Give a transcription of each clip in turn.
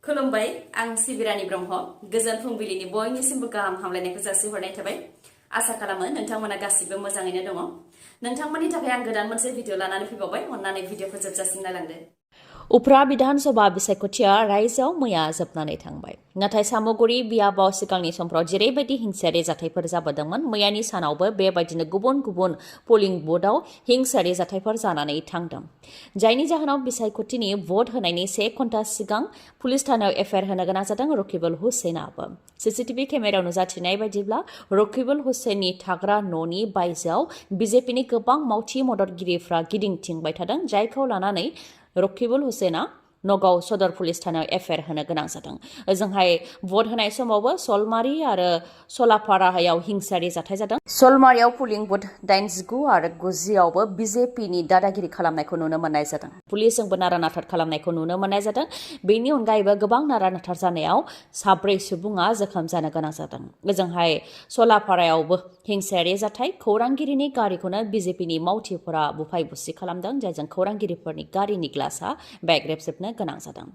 खुलुमबाय आं सिबि रानि ब्रह्म गोजोन फुंबिलिनि बयनिसिमबो गाहाम हामलायनायखौ जासिहरनाय थाबाय आसा खालामो नोंथांमोना गासिबो मोजाङैनो दङ नोंथांमोननि थाखाय आं गोदान मोनसे भिडिअ लानानै फैबावबाय अन्नानै भिडिअखौ जोबजासिम नायलांदो उफ्रा विधानसभा बिसायख'थिया रायजोआव मैया जोबनानै थांबाय नाथाय सामगुरि बियाबाव सिगांनि समफ्राव जेरैबायदि हिंसायारि जाथायफोर जाबोदोंमोन मैयानि सानावबो बेबायदिनो गुबुन गुबुन पोलिं बुथआव हिंसायारि जाथायफोर जानानै थांदों जायनि जाहोनाव बिसायख'थिनि भट होनायनि 1 घन्टा सिगां पुलिस थानायाव एफआइआर होनो गोनां जादों रकिबुल हुसैनाबो सीसीटीवी केमेरायाव नुजाथिनाय बायदिब्ला रकिबुल हुसैननि थाग्रा न'नि बायजोआव बीजेपीनि गोबां मावथि मददगिरिफ्रा गिदिंथिंबाय थादों जायखौ लानानै रकिबुल हुसैना नगाव सदर पुलिस थानायाव एफआइआर होनो गोनां जादों ओजोंहाय भट होनाय समावबो सलमारि आरो सलापारायाव हिंसायारि जाथाय जादों सलमारियाव पुलिं बुथ 89 आरो 90 आवबो बीजेपीनि दादागिरि खालामनायखौ नुनो मोननाय जादों पुलिसजोंबो नारा-नाथार खालामनायखौ नुनो मोननाय जादों बेनि अनगायैबो गोबां नारा-नाथार जानायाव 4 सुबुङा जखम जानो गोनां जादों ओजोंहाय सलापारायावबो हिंसायारि जाथाय खौरांगिरिनि गारिखौनो बीजेपीनि मावथिफोरा बुफाय-बुसि खालामदों जायजों खौरांगिरिफोरनि गारिनि ग्लासआ बेग्रेबजोबनो गोनां जादों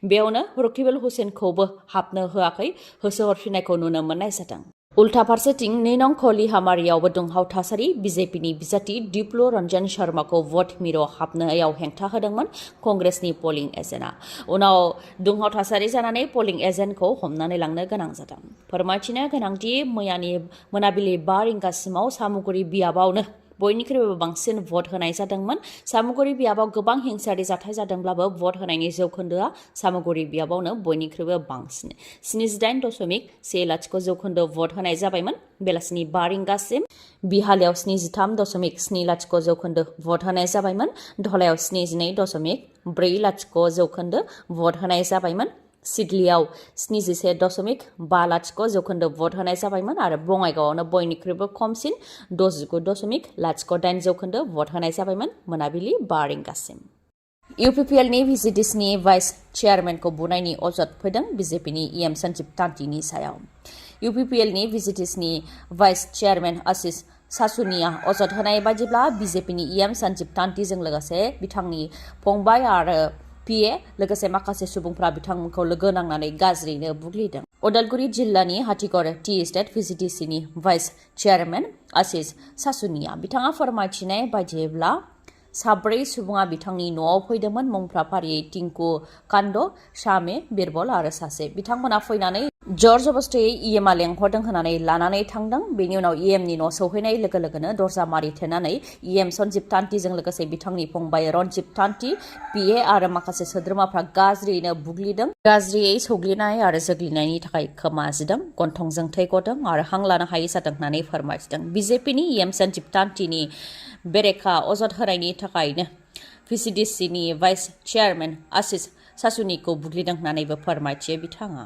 बेयावनो रकिबुल हुसैनखौबो हाबनो होआखै होसोहरफिननायखौ नुनो मोननाय जादों उल्था फारसेथिं 2 नं कलिहामारियावबो दुंहाव थासारि बीजेपीनि बिजाथि दिप्लु रन्जन शर्माखौ भट मिरु हाबनायाव हेंथा होदोंमोन कंग्रेसनि पोलिं एजेन्टआ उनाव दुंहाव थासारि जानानै पोलिं एजेन्टखौ हमनानै लांनो गोनां जादों फोरमायथिनो गोनांदि मैयानि मोनाबिलि 5 रिंगासिमाव सामुगुरि बियाबावनो बयनिख्रुइबो बांसिन भट होनाय जादोंमोन सामुगुरि बियाबाव गोबां हिंसायारि जाथाय जादोंब्लाबो भट होनायनि जौखोन्दोआ सामुगुरि बियाबावनो बयनिख्रुइबो बांसिन 78.10% भट होनाय जाबायमोन बेलासिनि 5 रिंगासिम बिहालियाव 73.70% भट होनाय जाबायमोन धलायाव 72.40% भट होनाय जाबायमोन सिडलियाव 71.50% भट होनाय जाबायमोन आरो बङाइगावआवनो बयनिख्रुइबो खमसिन 69.08% भट होनाय जाबायमोन मोनाबिलि 5 रिंगासिम UPPLनि VGDSनि भाइस चेयारमेनखौ बुनायनि अजद फैदों बीजेपीनि EM सन्जीब तान्तिनि सायाव UPPLनि VGDSनि भाइस चेयारमेन आशिष सासुनिया अजद होनाय बायदिब्ला बीजेपीनि EM सन्जीब तान्तिजों लोगोसे बिथांनि फंबाय आरो PA लोगोसे माखासे सुबुंफ्रा बिथांमोनखौ लोगो नांनानै गाज्रियैनो बुग्लिदों उदालगुरि जिल्लानि हाथिगड़ टी एस्टेट VGDSनि भाइस चेयारमेन आशिष सासुनिया बिथाङा फोरमायथिनाय बायदिब्ला 4 सुबुङा बिथांनि न'आव फैदोंमोन मुंफ्रा फारियै टिंकु कान्द शामे बिरबल आरो सासे बिथांमोना फैनानै जर जबस्थियै EMआ लेंहरदों होननानै लानानै थांदों बेनि उनाव EMनि न' सौहैनाय लोगो लोगोनो दरजा मारिथेनानै EM सन्जीब तान्तिजों लोगोसे बिथांनि फंबाय रन्जिब तान्ति PA आरो माखासे सोद्रोमाफ्रा गाज्रियैनो बुग्लिदों गाज्रियै सौग्लिनाय आरो जोग्लिनायनि थाखाय खोमा जिदों गन्थंजों थै गदों आरो हां लानो हायै जादों होननानै फोरमायथिदों बीजेपीनि EM सन्जीब तान्तिनि बेरेखा अजद होनायनि थाखायनो VGDSनि भाइस चेयारमेन आशिष सासुनिखौ बुग्लिदों होननानैबो फोरमायथियो बिथाङा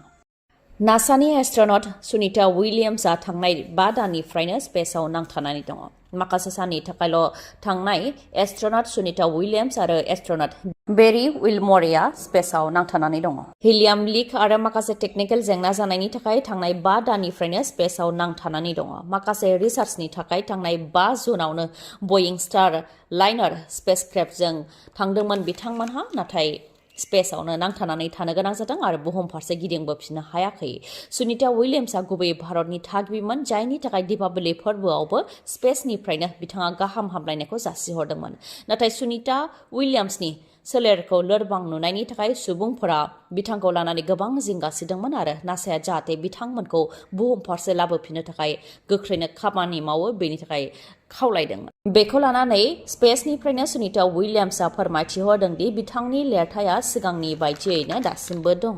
नासानि एस्ट्रनट सुनिता विलियम्सआ थांनाय 5 दाननिफ्रायनो स्पेसआव नांथानानै दङ माखासे साननि थाखायल' थांनाय एस्ट्रनट सुनिता विलियम्स आरो एस्ट्रनट बेरी विलमरेआ स्पेसआव नांथानानै दङ हिलियाम लिक आरो माखासे टेकनिकेल जेंना जानायनि थाखाय थांनाय 5 दाननिफ्रायनो स्पेसआव नांथानानै दङ माखासे रिसार्चनि थाखाय थांनाय 5 जुनावनो बयिं स्टार लाइनार स्पेसक्राफ्टजों थांदोंमोन बिथांमोनहा नाथाय स्पेसआवनो नांथानानै थानो गोनां जादों आरो बुहुम फारसे गिदिंबोफिननो हायाखै सुनिता विलियम्सआ गुबैयै भारतनि थागिबिमोन जायनि थाखाय दीपावली फोरबोआवबो स्पेसनिफ्रायनो बिथाङा गाहाम हामलायनायखौ जासिहरदोंमन नाथाय सुनिता विलियम्सनि सोलेरखौ लोरबां नुनायनि थाखाय सुबुंफोरा बिथांखौ लानानै गोबां जिंगासिदोंमोन आरो नासाया जाहाथे बिथांमोनखौ बुहुम फारसे लाबोफिननो थाखाय गोख्रैनो खामानि मावो बेनि थाखाय खावलायदोंमोन बेखौ लानानै स्पेसनिफ्रायनो सुनिता विलियम्सआ फोरमायथिहरदों दि बिथांनि लिरथाया सिगांनि बायदियैनो दासिमबो दङ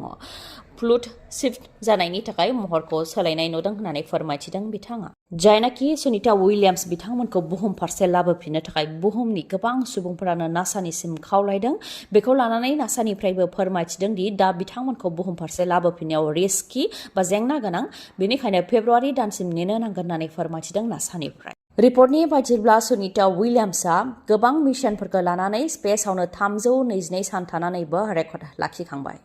फ्लुइड शिफ्ट जानायनि थाखाय महरखौ सोलायनाय नुदों होननानै फोरमायथिदों बिथाङा जायनाखि सुनिता विलियम्स बिथांमोनखौ बुहुम फारसे लाबोफिननो थाखाय बुहुमनि गोबां सुबुंफोरानो नासानिसिम खावलायदों बेखौ लानानै नासानिफ्रायबो फोरमायथिदों दि दा बिथांमोनखौ बुहुम फारसे लाबोफिननायाव रिस्कि बा जेंना गोनां बेनिखायनो फेब्रुवारि दानसिम नेनो नांगोन होननानै फोरमायथिदों नासानिफ्राय रिपर्टनि बायदिब्ला सुनिता विलियम्सआ गोबां मिशनफोरखौ लानानै स्पेसआवनो 322 सान थानानैबो रेकर्ड लाखिखांबाय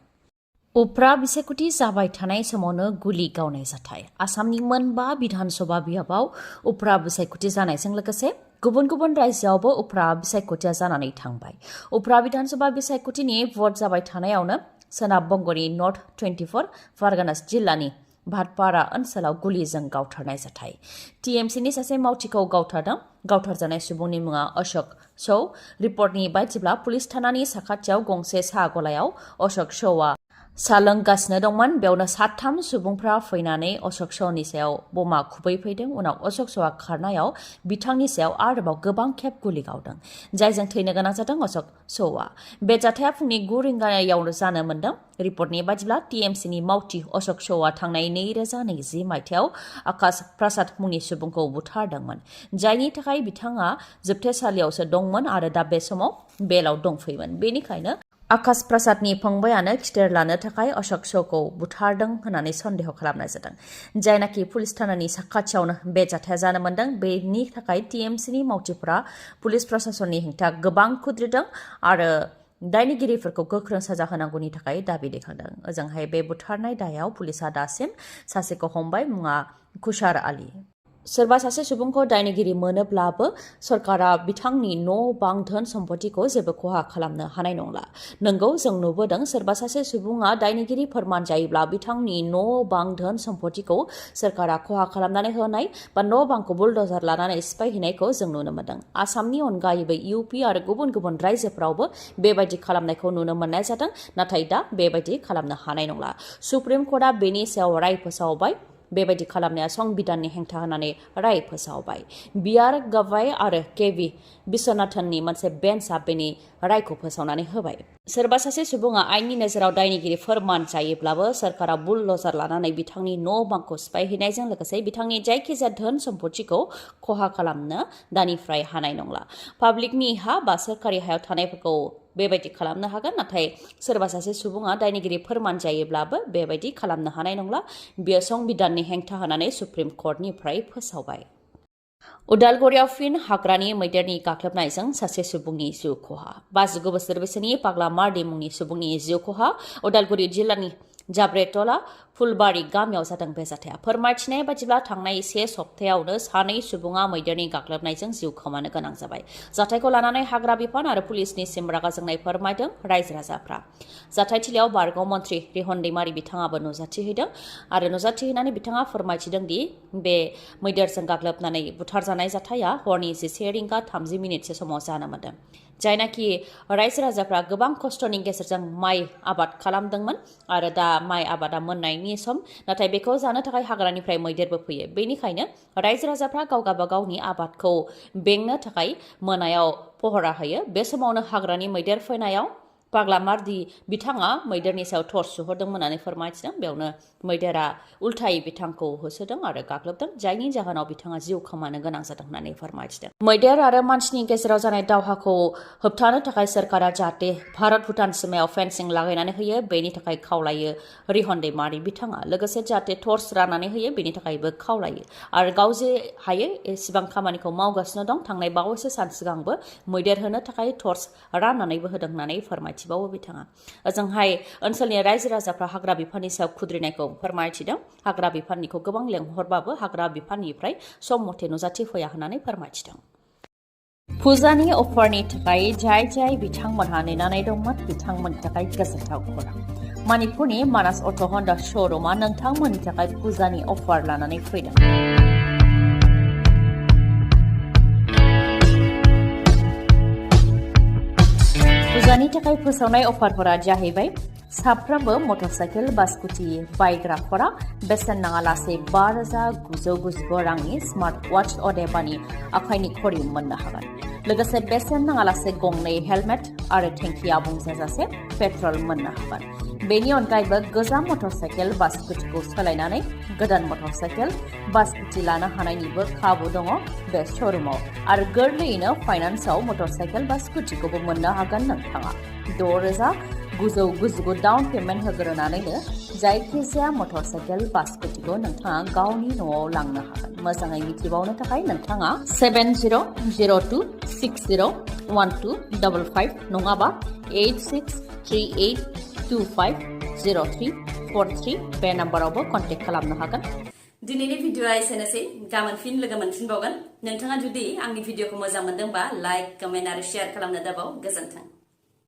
उफ्रा बिसायख'थि जाबाय थानाय समावनो गुलि गावनाय जाथाय आसामनि 5 विधानसभा बियाबाव उफ्रा बिसायख'थि जानायजों लोगोसे गुबुन गुबुन रायजोआवबो उफ्रा बिसायख'थिया जानानै थांबाय उफ्रा विधानसभा बिसायख'थिनि भट जाबाय थानायावनो सोनाब बंगनि नर्थ 24 फारगानास जिल्लानि भाटपारा ओनसोलाव गुलिजों गावथारनाय जाथाय टीएमसीनि सासे मावथिखौ गावथारजानाय सुबुंनि मुङा अशोक शौ रिपर्टनि बायदिब्ला पुलिस थानानि साखाथियाव गंसे साहा गलायाव अशोक शौआ सा लोंगासिनो दंमोन बेयावनो साथाम सुबुंफ्रा फैनानै अशोक शौनि सायाव बमा खुबैफैदों उनाव अशोक शौआ खारनायाव बिथांनि सायाव आरोबाव गोबां खेब गुलि गावदों जायजों थैनो गोनां जादों अशोक शौआ बे जाथाया फुंनि 9 रिंगायाव जानो मोन्दों रिपर्टनि बायदिब्ला टीएमसीनि मावथि अशोक शौआ थांनाय 2020 मायथाइयाव आकाश प्रसाद मुंनि सुबुंखौ बुथारदोंमोन जायनि थाखाय बिथाङा जोबथेसालियावसो दंमोन आरो दा बे समाव बेलाव दंफैयोमोन बेनिखायनो आकाश प्रसादनि फंबायानो खिथेर लानो थाखाय अशोक शौखौ बुथारदों होननानै सन्देह खालामनाय जादों जायनाखि पुलिस थानानि साखाथियावनो बे जाथाया जानो मोन्दों बेनि थाखाय टीएमसीनि मावथिफोरा पुलिस प्रशासननि हेंथा गोबां खुद्रिदों आरो दायनिगिरिफोरखौ गोख्रों साजा होनांगौनि थाखाय दाबि दैखांदों ओजोंहाय बे बुथारनाय दायाव पुलिसा दासिम सासेखौ हमबाय मुङा खुशार आली सोरबा सासे सुबुंखौ दायनिगिरि मोनोब्लाबो सरकारा बिथांनि न' बां धोन सम्पतिखौ जेबो खहा खालामनो हानाय नंला नंगौ जों नुबोदों सोरबा सासे सुबुङा दायनिगिरि फोरमान जायोब्ला बिथांनि न' बां धोन सम्पतिखौ सरकारा खहा खालामनानै होनाय बा न' बांखौ बुलडोजार लानानै सिफायहैनायखौ जों नुनो मोन्दों आसामनि अनगायैबो इउपि आरो गुबुन गुबुन रायजोफोरावबो बेबायदि खालामनायखौ नुनो मोननाय जादों नाथाय दा बेबायदि खालामनो हानाय नंला सुप्रिम कर्टआ बेनि सायाव राय फोसावबाय बेबायदि खालामनाया संबिधाननि हेंथा होननानै राय फोसावबाय बिआर गवाई आरो केवी विश्वनाथननि मोनसे बेन्चआ बेनि रायखौ फोसावनानै होबाय सोरबा सासे सुबुङा आइननि नोजोराव दायनिगिरि फोरमान जायोब्लाबो सरकारा बुलडोजार लानानै बिथांनि न' बांखौ सिफायहैनायजों लोगोसे बिथांनि जायखिजाया धोन सम्पतिखौ खहा खालामनो दानिफ्राय हानाय नंला पाब्लिकनि हा बा सोरखारि हायाव थानायफोरखौ बेबायदि खालामनो हागोन नाथाय सोरबा सासे सुबुङा दायनिगिरि फोरमान जायोब्लाबो बेबायदि खालामनो हानाय नंला बियो संबिधाननि हेंथा होनानै सुप्रिम कर्टनिफ्राय फोसावबाय उदालगुरियाव फिन हाग्रानि मैदेरनि गाग्लोबनायजों सासे सुबुंनि जिउ खहा 52 बोसोर बैसोनि पाग्ला मार्डि मुंनि सुबुंनि जिउ खहा उदालगुरि जिल्लानि जाब्रेटला फुलबारि गामियाव जादों बे जाथाया फोरमायथिनाय बायदिब्ला थांनाय 1 सप्तायावनो सानै सुबुङा मैदेरनि गाग्लोबनायजों जिउ खोमानो गोनां जाबाय जाथायखौ लानानै हाग्रा बिफान आरो पुलिसनिसिम रागा जोंनाय फोरमायदों रायजो राजाफ्रा जाथायथिलियाव बारग' मन्त्रि रिहन दैमारि बिथाङाबो नुजाथिहैदों आरो नुजाथिहैनानै बिथाङा फोरमायथिदों दि बे मैदेरजों गाग्लोबनानै बुथारजानाय जाथाया हरनि 11 रिंगा 30 मिनिटसो समाव जानो मोन्दों जायनाखि रायजो राजाफ्रा गोबां खस्थ'नि गेजेरजों माइ आबाद खालामदोंमोन आरो दा माइ आबादा मोननायनि सम नाथाय बेखौ जानो थाखाय हाग्रानिफ्राय मैदेरबो फैयो बेनिखायनो रायजो राजाफ्रा गावबा गावनि आबादखौ बेंनो थाखाय मोनायाव पहरा होयो बे समावनो हाग्रानि मैदेर फैनायाव पाग्ला मार्डि बिथाङा मैदेरनि सायाव टर्च सुहरदोंमोन होननानै फोरमायथिदों बेयावनो मैदेरा उल्थायै बिथांखौ होसोदों आरो गाग्लोबदों जायनि जाहोनाव बिथाङा जिउ खोमानो गोनां जादों होननानै फोरमायथिदों मैदेर आरो मानसिनि गेजेराव जानाय दावहाखौ होबथानो थाखाय सरकारा जाहाथे भारत भुटान सिमायाव फेन्सिं लागायनानै होयो बेनि थाखाय खावलायो रिहन दैमारि बिथाङा लोगोसे जाहाथे टर्च राननानै होयो बेनि थाखायबो खावलायो आरो गाव जे हायो एसेबां खामानिखौ मावगासिनो दं थांनाय बावैसो सान सिगांबो मैदेर होनो थाखाय टर्च राननानैबो होदों होननानै फोरमायथिबावो बिथाङा ओजोंहाय ओनसोलनि रायजो राजाफ्रा हाग्रा बिफाननि सायाव खुद्रिनायखौ फोरमायथिदों हाग्रा बिफाननिखौ गोबां लेंहरबाबो हाग्रा बिफाननिफ्राय सम मथे नुजाथिफैया होननानै फोरमायथिदों फुजानि अफारनि थाखाय जाय बिथांमोनहा नेनानै दंमोन बिथांमोननि थाखाय गोजोनथाव खौरां मणिपुरनि मानास अट' हन्डा श'रुमा नोंथांमोननि थाखाय फुजानि अफार लानानै फैदों फुजानि थाखाय फोसावनाय अफारफोरा जाहैबाय साफ्रोमबो मटरसाइकेल बा स्कुटि बायग्राफोरा बेसेन नाङालासे 5,999 रांनि स्मार्ट वाच अदेबानि आखाइनि घड़ी मोननो हागोन लोगोसे बेसेन नाङालासे गंनै हेलमेट आरो टेंकि आबुं जाजासे पेट्रल मोननो हागोन बेनि अनगायैबो गोजाम मटरसाइकेल बा स्कुटिखौ सोलायनानै गोदान मटरसाइकेल बा स्कुटि लानो हानायनिबो खाबु दङ बे श'रुमाव आरो गोरलैयैनो फाइनान्सआव मटरसाइकेल बा स्कुटिखौबो मोननो हागोन नोंथाङा 6,999 डाउन पेमेन्ट होग्रोनानैनो जायखिजाया मटरसाइकेल बा स्कुटिखौ नोंथाङा गावनि न'आव लांनो हागोन मोजाङै मिथिबावनो थाखाय नोंथाङा 7002601255 नङाबा 8638250343 बे नाम्बारावबो कन्टेक्ट खालामनो हागोन दिनैनि भिडिअआ एसेनोसै गाबोन फिन लोगो मोनफिनबावगोन नोंथाङा जुदि आंनि भिडिअखौ मोजां मोनदोंबा लाइक कमेन्ट आरो शेयार खालामनो दाबाव गोजोन्थों